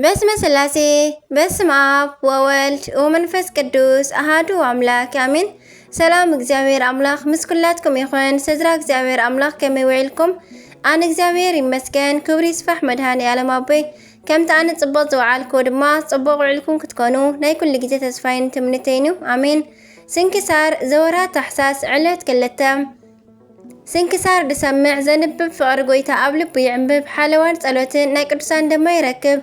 በስመ ስላሴ፣ በስመ ኣብ ወወልድ ወመንፈስ ቅዱስ ኣሃዱ ኣምላክ ኣሜን። ሰላም እግዚኣብሔር ኣምላክ ምስ ኩላትኩም ይኹን። ስድራ እግዚኣብሔር ኣምላክ ከመይ ውዒልኩም? ኣነ እግዚኣብሔር ይመስገን፣ ክብሪ ይስፋሕ መድሃኒ ኣለም ኣቦይ። ከምቲ ኣነ ጽቡቕ ዝወዓልኩ ድማ ጽቡቕ ውዒልኩም ክትኮኑ ናይ ኩሉ ግዜ ተስፋይን ትምኒተይን እዩ። ኣሜን። ስንክሳር ዘወርሃ ታሕሳስ ዕለት ክልተ። ስንክሳር ድሰምዕ ዘንብብ ፍቕሪ ጎይታ ኣብ ልቡ ይዕንብብ፣ ሓለዋን ጸሎትን ናይ ቅዱሳን ደማ ይረክብ።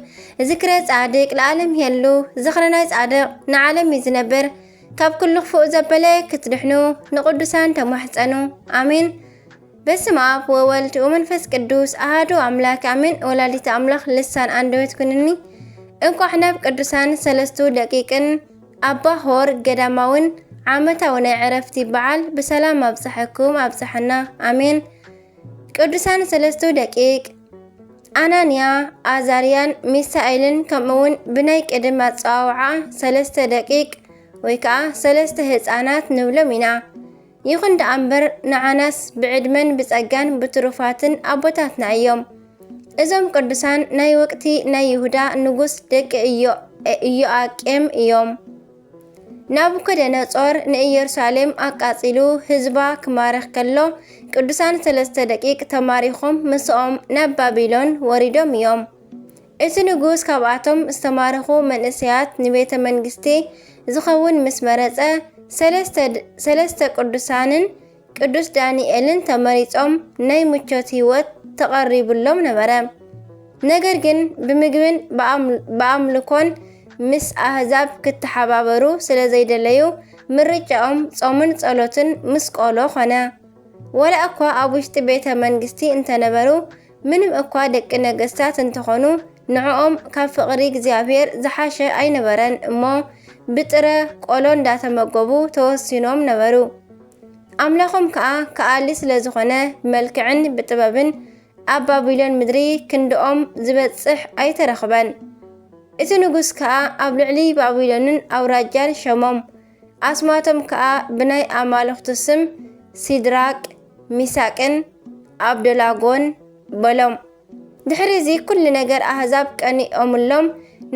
ዝክረ ጻድቅ ለዓለም ይሄሉ፣ ዝኽሪ ናይ ጻድቕ ንዓለም እዩ ዝነብር። ካብ ኩሉ ክፉእ ዘበለ ክትድሕኑ ንቅዱሳን ተማሕጸኑ። ኣሜን። በስመ ኣብ ወወልድ ወመንፈስ ቅዱስ ኣሃዱ ኣምላክ ኣሜን። ወላዲተ ኣምላክ ልሳን ኣንደበት ኩንኒ። እንኳዕ ናብ ቅዱሳን ሰለስቱ ደቂቅን ኣባ ሆር ገዳማውን ዓመታዊ ናይ ዕረፍቲ በዓል ብሰላም ኣብፀሐኩም ኣብፀሐና። ኣሜን። ቅዱሳን ሰለስቱ ደቂቅ ኣናንያ፣ ኣዛርያን ሚሳኤልን ከምኡውን ብናይ ቅድም ኣጸዋውዓ ሰለስተ ደቂቅ ወይ ከዓ ሰለስተ ህፃናት ንብሎም ኢና። ይኹን ደኣ እምበር ንዓናስ ብዕድመን ብጸጋን ብትሩፋትን ኣቦታትና እዮም። እዞም ቅዱሳን ናይ ወቅቲ ናይ ይሁዳ ንጉስ ደቂ ኢዮ-፣ ኢዮኣቄም እዮም። ናቡከደነጾር ንኢየሩሳሌም ኣቃጺሉ ህዝባ ክማርኽ ከሎ ቅዱሳን ሰለስተ ደቂቅ ተማሪኾም ምስኦም ናብ ባቢሎን ወሪዶም እዮም። እቲ ንጉስ ካብኣቶም ዝተማረኹ መንእሰያት ንቤተ መንግስቲ ዝኸውን ምስ መረጸ፣ ሰለስተ ድ-፣ ሰለስተ ቅዱሳንን ቅዱስ ዳንኤልን ተመሪጾም ናይ ምቾት ህይወት ተቐሪብሎም ነበረ። ነገር ግን ብምግብን ብኣም-፣ ብኣምልኮን ምስ ኣህዛብ ክተሓባበሩ ስለ ዘይደለዩ፣ ምርጫኦም ጾምን ጸሎትን ምስ ቆሎ ኾነ። ወላ እኳ ኣብ ውሽጢ ቤተ መንግስቲ እንተነበሩ፣ ምንም እኳ ደቂ ነገስታት እንተኾኑ፣ ንዕኦም ካብ ፍቕሪ እግዚኣብሔር ዝሓሸ ኣይነበረን እሞ፣ ብጥረ ቆሎ እንዳተመገቡ ተወሲኖም ነበሩ። ኣምላኾም ከኣ ከኣሊ ስለ ዝኾነ፣ ብመልክዕን ብጥበብን ኣብ ባቢሎን ምድሪ ክንድኦም ዝበጽሕ ኣይተረኽበን። እቲ ንጉስ ከኣ ኣብ ልዕሊ ባቢሎንን ኣውራጃን ሸሞም። ኣስማቶም ከኣ ብናይ ኣማልኽቱ ስም ሲድራቅ፣ ሚሳቅን ኣብደላጎን በሎም። ድሕሪ እዚ ኩሉ ነገር ኣህዛብ ቀኒኦምሎም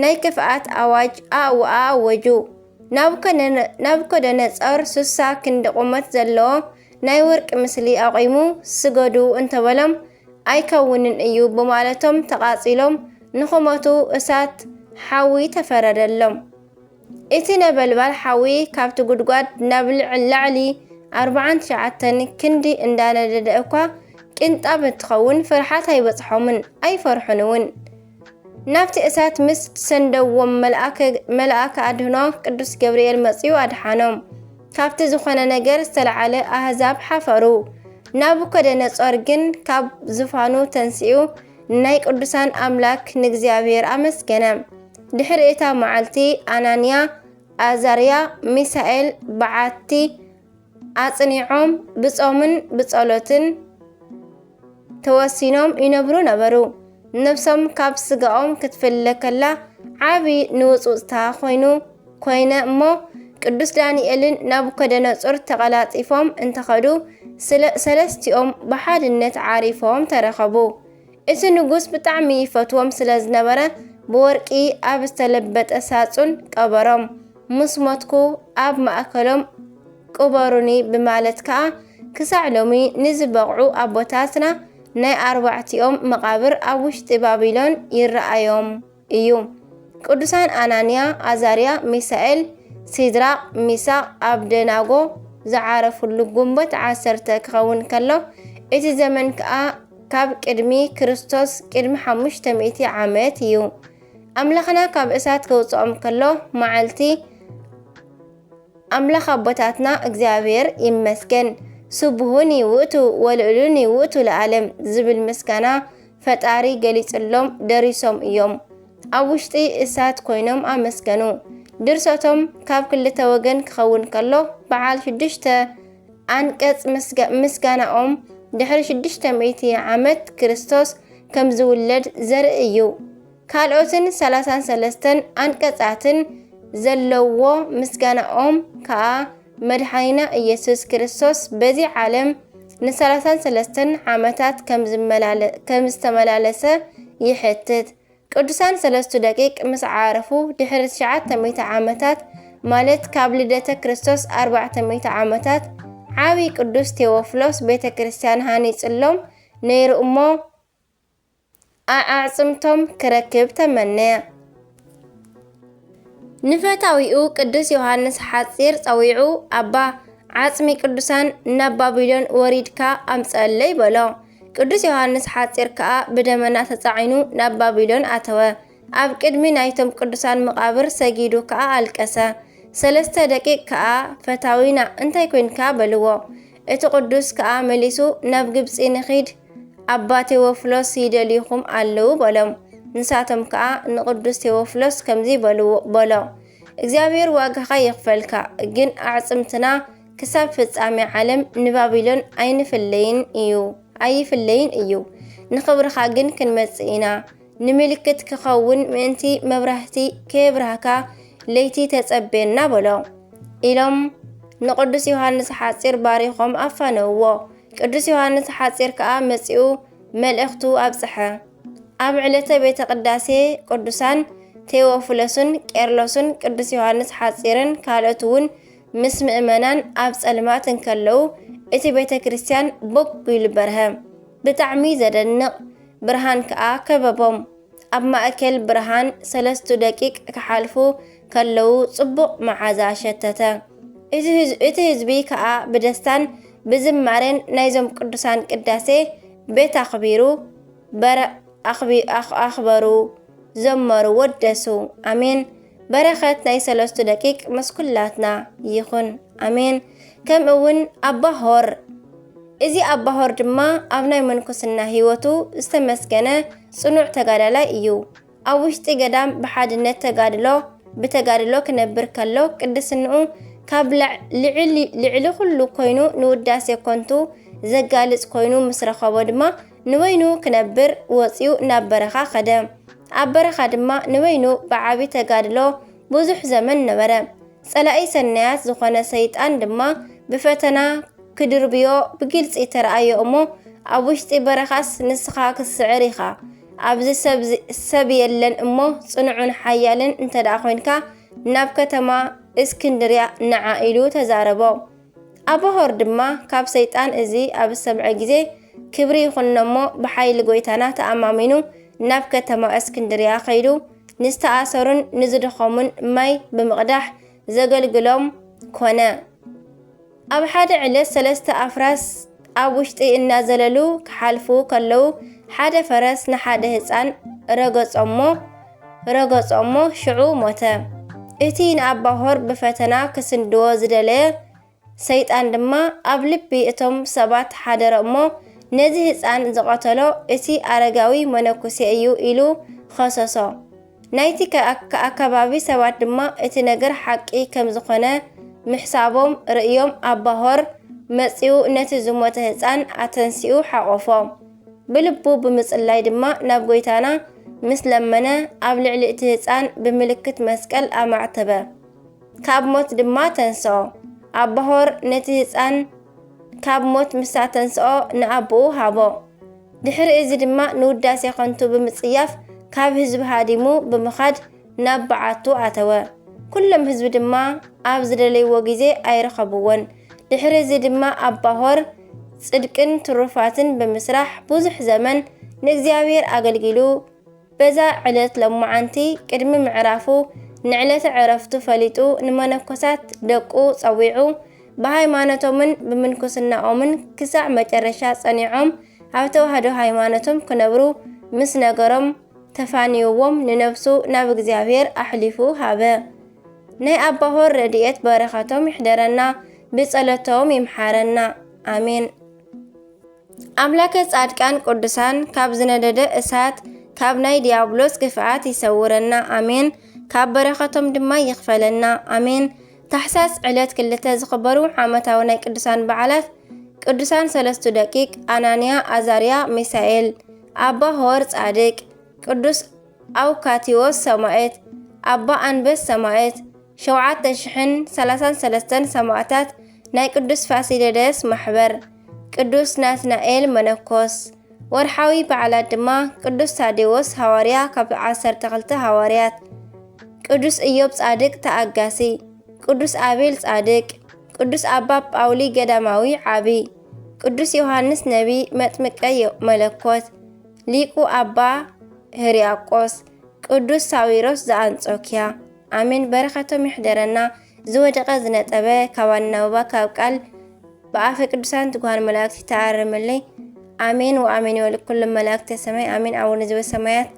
ናይ ክፍኣት ኣዋጅ ኣእው-፣ ኣኣወጁ። ናቡከደነ-፣ ናቡከደነጾር ሱሳ ክንዲ ቁመት ዘለዎ ናይ ወርቂ ምስሊ ኣቑሙ፣ ስገዱ እንተበሎም፣ ኣይከውንን እዩ ብማለቶም ተቓጺሎም ንኽሞቱ እሳት ሓዊ ተፈረደሎም። እቲ ነበልባል ሓዊ ካብቲ ጉድጓድ ናብ ልዕ-፣ ላዕሊ ኣርብዓን ትሽዓተን ክንዲ እንዳነደደ እኳ፣ ቅንጣብ እትኸውን ፍርሓት ኣይበጽሖምን፣ ኣይፈርሑን እውን። ናብቲ እሳት ምስ ሰንደዎም መልኣከ-፣ መልኣከ ኣድህኖ ቅዱስ ገብርኤል መጺኡ ኣድሓኖም። ካብቲ ዝኾነ ነገር ዝተለዓለ ኣህዛብ ሓፈሩ። ናቡከደነጾር ግን ካብ ዙፋኑ ተንሲኡ ናይ ቅዱሳን ኣምላክ ንእግዚኣብሔር ኣመስገነ። ድሕሪ እታ መዓልቲ ኣናንያ፣ ኣዛርያ፣ ሚሳኤል በዓቲ ኣጽኒዖም ብጾምን ብጸሎትን ተወሲኖም ይነብሩ ነበሩ። ነፍሶም ካብ ስጋኦም ክትፍለ ከላ ዓቢ ንውጽውጽታ ኮይኑ፣ ኮይነ እሞ፣ ቅዱስ ዳንኤልን ናቡከደነጾር ተቐላጢፎም እንተኸዱ፣ ስለ-፣ ሰለስቲኦም ብሓድነት ዓሪፎም ተረኸቡ። እቲ ንጉስ ብጣዕሚ ይፈትዎም ስለ ዝነበረ፣ ብወርቂ ኣብ ዝተለበጠ ሳጹን ቀበሮም። ምስ ሞትኩ ኣብ ማእከሎም ቅበሩኒ ብማለት ከኣ፣ ክሳዕ ሎሚ ንዝበቕዑ ኣቦታትና ናይ ኣርባዕቲኦም መቓብር ኣብ ውሽጢ ባቢሎን ይረኣዮም እዩ። ቅዱሳን ኣናንያ፣ ኣዛርያ፣ ሚሳኤል፣ ሲድራቅ፣ ሚሳቅ፣ ኣብደናጎ ዝዓረፉሉ ግንቦት ዓሰርተ ክኸውን ከሎ፣ እቲ ዘመን ከኣ ካብ ቅድሚ ክርስቶስ ቅድሚ ሓሙሽተ ሚእቲ ዓመት እዩ። ኣምላኽና ካብ እሳት ከውጽኦም ከሎ፣ መዓልቲ ኣምላኽ ኣቦታትና እግዚኣብሔር ይመስገን፣ ስቡሁኒ ውእቱ ወልዑሉኒ ውእቱ ለዓለም ዝብል ምስጋና ፈጣሪ ገሊጽሎም ደሪሶም እዮም። ኣብ ውሽጢ እሳት ኮይኖም ኣመስገኑ። ድርሰቶም ካብ ክልተ ወገን ክኸውን ከሎ፣ በዓል ሽዱሽተ ኣንቀጽ ምስጋ-፣ ምስጋናኦም ድሕሪ ሽዱሽተ ሚእቲ ዓመት ክርስቶስ ከም ዝውለድ ዘርኢ እዩ። ካልኦትን ሰላሳን ሰለስተን ኣንቀጻትን ዘለዎ ምስጋናኦም ከኣ መድሓኒና ኢየሱስ ክርስቶስ በዚ ዓለም ንሰላሳን ሰለስተን ዓመታት ከም ዝመላለ-፣ ከም ዝተመላለሰ ይሕትት። ቅዱሳን ሰለስቱ ደቂቅ ምስ ዓረፉ ድሕሪ ትሽዓተ ሚእቲ ዓመታት፣ ማለት ካብ ልደተ ክርስቶስ ኣርባዕተ ሚእቲ ዓመታት፣ ዓቢ ቅዱስ ቴዎፍሎስ ቤተ ክርስቲያን ሃኒጽሎም ነይሩ እሞ፣ ኣዕጽምቶም ክረክብ ተመነየ። ንፈታዊኡ ቅዱስ ዮሃንስ ሓጺር ጸዊዑ፣ ኣባ፣ ዓጽሚ ቅዱሳን ናብ ባቢሎን ወሪድካ ኣምጽአለይ በሎ። ቅዱስ ዮሃንስ ሓጺር ከኣ ብደመና ተጻዒኑ ናብ ባቢሎን ኣተወ። ኣብ ቅድሚ ናይቶም ቅዱሳን መቓብር ሰጊዱ ከኣ ኣልቀሰ። ሰለስተ ደቂቅ ከኣ፣ ፈታዊና እንታይ ኮይንካ በልዎ። እቲ ቅዱስ ከኣ መሊሱ ናብ ግብጺ ንኺድ፣ ኣባ ቴዎፍሎስ ይደልዩኹም ኣለዉ በሎም። ንሳቶም ከኣ ንቅዱስ ቴዎፍሎስ ከምዚ በልዎ፣ በሎ፣ እግዚኣብሔር ዋጋኻ ይኽፈልካ፣ ግን ኣዕጽምትና ክሳብ ፍጻሜ ዓለም ንባቢሎን ኣይንፍለይን እዩ፣ ኣይፍለይን እዩ። ንኽብርኻ ግን ክንመጽእ ኢና። ንምልክት ክኸውን ምእንቲ መብራህቲ ከየብራህካ ለይቲ ተጸበየና በሎ። ኢሎም ንቅዱስ ዮሃንስ ሓጺር ባሪኾም ኣፋነውዎ። ቅዱስ ዮሃንስ ሓጺር ከኣ መጺኡ መልእኽቱ ኣብጽሐ። ኣብ ዕለተ ቤተ ቅዳሴ ቅዱሳን ቴዎፍሎስን ቄርሎስን ቅዱስ ዮሃንስ ሓጺርን ካልኦት እውን ምስ ምእመናን ኣብ ጸልማት እንከለዉ እቲ ቤተ ክርስቲያን ቦግ ኢሉ በርሀ። ብጣዕሚ ዘደንቕ ብርሃን ከኣ ከበቦም። ኣብ ማእከል ብርሃን ሰለስቱ ደቂቅ ክሓልፉ ከለዉ ጽቡቕ መዓዛ ሸተተ። እቲ ህዝ-፣ እቲ ህዝቢ ከኣ ብደስታን ብዝማሬን ናይዞም ቅዱሳን ቅዳሴ ቤት ኣኽቢሩ በረ-፣ ኣኽቢ-፣ ኣኽ-፣ ኣኽበሩ፣ ዘመሩ፣ ወደሱ። ኣሜን። በረኸት ናይ ሰለስቱ ደቂቅ ምስ ኩላትና ይኹን። ኣሜን። ከምኡ እውን ኣባ ሆር። እዚ ኣባ ሆር ድማ ኣብ ናይ ምንኩስና ህይወቱ ዝተመስገነ ጽኑዕ ተጋዳላይ እዩ። ኣብ ውሽጢ ገዳም ብሓድነት ተጋድሎ፣ ብተጋድሎ ክነብር ከሎ ቅድስንኡ ካብ ላዕ-፣ ልዕሊ፣ ልዕሊ ኩሉ ኮይኑ ንውዳሴ ኮንቱ ዘጋልጽ ኮይኑ ምስ ረኸቦ ድማ ንበይኑ ክነብር ወጺኡ ናብ በረኻ ከደ። ኣብ በረኻ ድማ ንበይኑ ብዓቢ ተጋድሎ ብዙሕ ዘመን ነበረ። ጸላኢ ሰናያት ዝኾነ ሰይጣን ድማ ብፈተና ክድርብዮ ብግልጺ ተረኣዮ እሞ፣ ኣብ ውሽጢ በረኻስ ንስኻ ክትስዕር ኢኻ። ኣብዚ ሰብ ዚ-፣ ሰብ የለን እሞ፣ ጽኑዕን ሓያልን እንተ ደኣ ኮይንካ፣ ናብ ከተማ እስክንድርያ ንዓ ኢሉ ተዛረቦ። ኣባ ሆር ድማ ካብ ሰይጣን እዚ ኣብ ዝሰምዐ ግዜ፣ ክብሪ ይኹኖ እሞ፣ ብሓይሊ ጐይታና ተኣማሚኑ ናብ ከተማ እስክንድርያ ከይዱ፣ ንዝተኣሰሩን ንዝደኸሙን ማይ ብምቕዳሕ ዘገልግሎም ኮነ። ኣብ ሓደ ዕለት ሰለስተ ኣፍራስ ኣብ ውሽጢ እናዘለሉ ክሓልፉ ከለዉ፣ ሓደ ፈረስ ንሓደ ህጻን ረገጾሞ፣ ረገጾሞ ሽዑ ሞተ። እቲ ንኣባ ሆር ብፈተና ክስንድዎ ዝደለየ ሰይጣን ድማ ኣብ ልቢ እቶም ሰባት ሓደረ እሞ፣ ነዚ ህጻን ዝቐተሎ እቲ ኣረጋዊ መነኩሴ እዩ ኢሉ ኸሰሶ። ናይቲ ከ-፣ ኣከባቢ ሰባት ድማ እቲ ነገር ሓቂ ከም ዝኾነ ምሕሳቦም ርእዮም፣ ኣባ ሆር መጺኡ ነቲ ዝሞተ ህጻን ኣተንሲኡ ሓቖፎ። ብልቡ ብምጽላይ ድማ ናብ ጐይታና ምስ ለመነ፣ ኣብ ልዕሊ እቲ ህጻን ብምልክት መስቀል ኣማዕተበ። ካብ ሞት ድማ ተንስኦ። ኣባ ሆር ነቲ ህጻን ካብ ሞት ምስ ኣተንስኦ ንኣቦኡ ሃቦ። ድሕሪ እዚ ድማ ንውዳሴ ከንቱ ብምጽያፍ ካብ ህዝቢ ሃዲሙ ብምኻድ ናብ በዓቱ ኣተወ። ኩሎም ህዝቢ ድማ ኣብ ዝደለይዎ ግዜ ኣይረኸብዎን። ድሕሪ እዚ ድማ ኣባ ሆር ጽድቅን ትሩፋትን ብምስራሕ ብዙሕ ዘመን ንእግዚኣብሔር ኣገልጊሉ። በዛ ዕለት ሎማዓንቲ ቅድሚ ምዕራፉ ንዕለተ ዕረፍቱ ፈሊጡ ንመነኮሳት ደቁ ጸዊዑ ብሃይማኖቶምን ብምንኩስናኦምን ክሳዕ መጨረሻ ጸኒዖም ኣብ ተዋህዶ ሃይማኖቶም ክነብሩ ምስ ነገሮም ተፋንይዎም ንነፍሱ ናብ እግዚኣብሔር ኣሕሊፉ ሃበ። ናይ ኣባ ሆር ረድኤት በረኸቶም ይሕደረና፣ ብጸሎቶም ይምሓረና። ኣሜን። ኣምላከ ጻድቃን ቅዱሳን ካብ ዝነደደ እሳት ካብ ናይ ዲያብሎስ ግፍኣት ይሰውረና። ኣሜን። ካብ በረኸቶም ድማ ይኽፈለና። ኣሜን። ታሕሳስ ዕለት ክልተ ዝኽበሩ ዓመታዊ ናይ ቅዱሳን በዓላት ቅዱሳን ሰለስቱ ደቂቅ ኣናንያ፣ ኣዛርያ፣ ሚሳኤል፣ ኣባ ሆር ጻድቅ፣ ቅዱስ ኣውካቲዎስ ሰማዕት፣ ኣባ ኣንበስ ሰማዕት፣ ሸውዓተ ሽሕን ሰላሳን ሰለስተን ሰማዕታት ናይ ቅዱስ ፋሲለደስ ማሕበር፣ ቅዱስ ናትናኤል መነኮስ፣ ወርሓዊ በዓላት ድማ ቅዱስ ታዴዎስ ሃዋርያ ካብ ዓሰርተ ክልተ ሃዋርያት፣ ቅዱስ ኢዮብ ጻድቅ ተኣጋሲ፣ ቅዱስ ኣቤል ጻድቅ፣ ቅዱስ ኣባ ጳውሊ ገዳማዊ ዓቢ፣ ቅዱስ ዮሃንስ ነቢ መጥምቀ ዮ- መለኮት፣ ሊቁ ኣባ ህርያቆስ፣ ቅዱስ ሳዊሮስ ዘኣንጾኪያ። ኣሜን። በረኸቶም ይሕደረና። ዝወደቐ ዝነጠበ ካብ ኣናውባ ካብ ቃል ብኣፈ ቅዱሳን ትጉሃን መላእክቲ ተኣረመለይ። ኣሜን ወኣሜን። ወልኩሎም መላእክተ ሰማይ ኣሜን። ኣቡነ ዘበሰማያት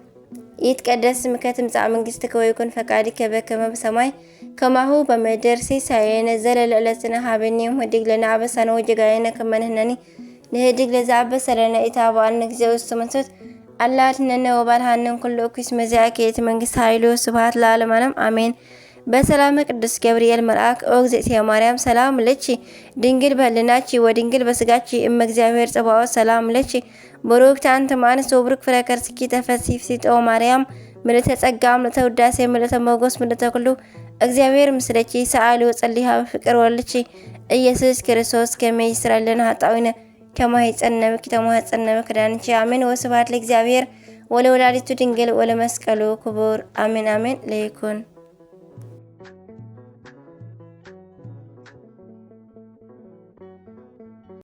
ይትቀደስ ስምከ ትምጻእ መንግስትከ ወይኩን ፈቃድከ በከመ በሰማይ ከማሁ በምድር። ሲሳየነ ዘለለ ዕለትነ ሀበነ ዮም ህድግ ለነ አበሳነ ወጌጋየነ ከመ ንሕነኒ ንህድግ ለዘአበሰ ለነ ኢታብአነ እግዚኦ ውስተ መንሱት አላ አድኅነነ ወባልሐነ እምኩሉ እኩይ እስመ ዚአከ ይእቲ መንግስት ኃይሉ ስብሐት ለዓለመ ዓለም አሜን። በሰላመ ቅዱስ ገብርኤል መልአክ ኦ እግዝእትየ ማርያም ሰላም ለኪ ድንግል በህልናኪ ወድንግል በስጋኪ እመ እግዚአብሔር ጸባኦት ሰላም ለኪ ብሩክት አንቲ እም አንስት ወብሩክ ፍሬ ከርስኪ ተፈሲ ፍሲጦ ማርያም ምልእተ ጸጋ ምልእተ ውዳሴ ምልእተ ሞገስ ምልእተ ኩሉ እግዚአብሔር ምስለኪ ሰአሊ ወጸሊ ሀበ ፍቅር ወልኪ ኢየሱስ ክርስቶስ ከመ ይስረልና ኃጣዊነ ተማሂጸነብኪ ተማህጸነብኪ ዳንቺ አሜን። ወስብሐት ለእግዚአብሔር ወለወላዲቱ ድንግል ወለመስቀሉ ክቡር አሜን አሜን ለይኩን።